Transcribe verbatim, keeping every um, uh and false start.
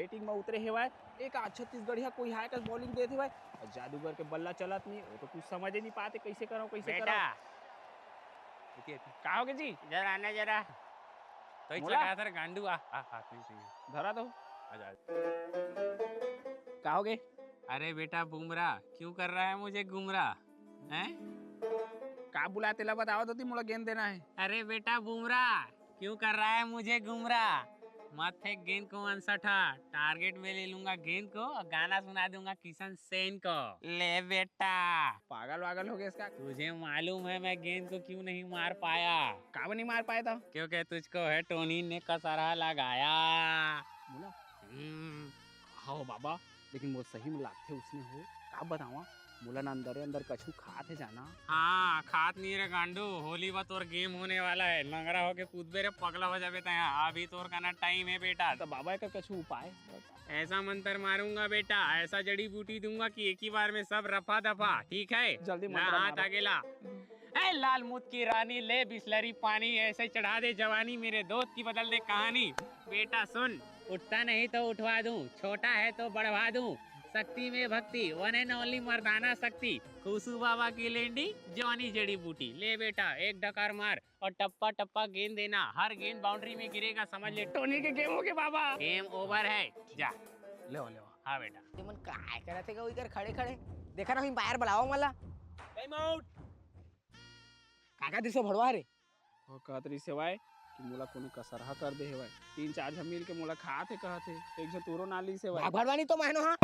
Batting में उतरे हेवय, एक आज छत्तीसगढ़िया कोई हाय कस बॉलिंग देत हेवय, अउ जादूगर के बल्ला चलत नहीं, वो तो कुछ समझ ही नहीं पाते, कैसे करो, कैसे करो। बेटा, एती, एती। का होगे जी? जरा आना जरा। तो मोला? इच्छा सर गांडू आ, आ, आ, नहीं, नहीं। धरा तो। आ जा। का होगे? अरे बेटा बुमराह, क्यों कर रहा है मुझे गुमराह? हैं? का बुलाए तेला बतावा तो, मोला गेंद देना है। अरे बेटा बुमराह, क्यों कर रहा है मुझे गुमराह? मत फेंक गेंद को अनसठा, टारगेट में ले लूंगा गेंद को और गाना सुना दूंगा किशन सेन को। ले बेटा। पागल वागल होगे इसका। तुझे मालूम है मैं गेंद को क्यों नहीं मार पाया? का नहीं मार पाए था? क्योंकि तुझको है टोनी ने कसरा लगाया। मोला? हम्म, हाँ हो बाबा, लेकिन मोर सही में लागथे उसने हो। का बतावा, मोला ना अंदरे अंदर कछु खात हे जाना। हाँ, खात नहीं रे गांडू, होली बा तोर गेम होने वाला है, लंगड़ा होके कूदबे रे, पगला हो जाबे तैं। अभी तोर का ना टाइम है बेटा। तो बाबा एकर कछु उपाय? ऐसा मंत्र मारूंगा बेटा, ऐसा जड़ी बूटी दूंगा कि एक ही बार में सब रफा दफा, ठीक है? जल्दी ना मंत्र हाथ मारो। आगे ला। ए लाल मुत की रानी, ले बिस्लरी पानी, ऐसे चढ़ा दे जवानी, मेरे दोस्त की बदल दे कहानी। बेटा सुन, उठता नहीं तो उठवा दूं, छोटा है तो बढ़वा दूं, शक्ति में भक्ति, वन एंड ओनली मर्दाना शक्ति, खुशू बाबा की लेंडी, जॉनी जड़ी बूटी। ले बेटा, एक डकार मार और टप्पा टप्पा गेंद देना, हर गेंद बाउंड्री में गिरेगा, समझ ले। टोनी के गेम हो गए बाबा। गेम ओवर है, जा। ले ले। हाँ बेटा। तुमन काय करत हे गा उधर खड़े खड़े? देखा ना, उही बाहर बुलावा मला। Time out. काका दिसो भड़वा रे। वो कहत रही सेवाय कि मोला कोनो कसरहा कर दे हेवय। तीन चार झन मिल के मोला खात हे कहत हे। एक झन तोरो नाली सेवाय। भाग भड़वा नहीं तो महनो हाँ।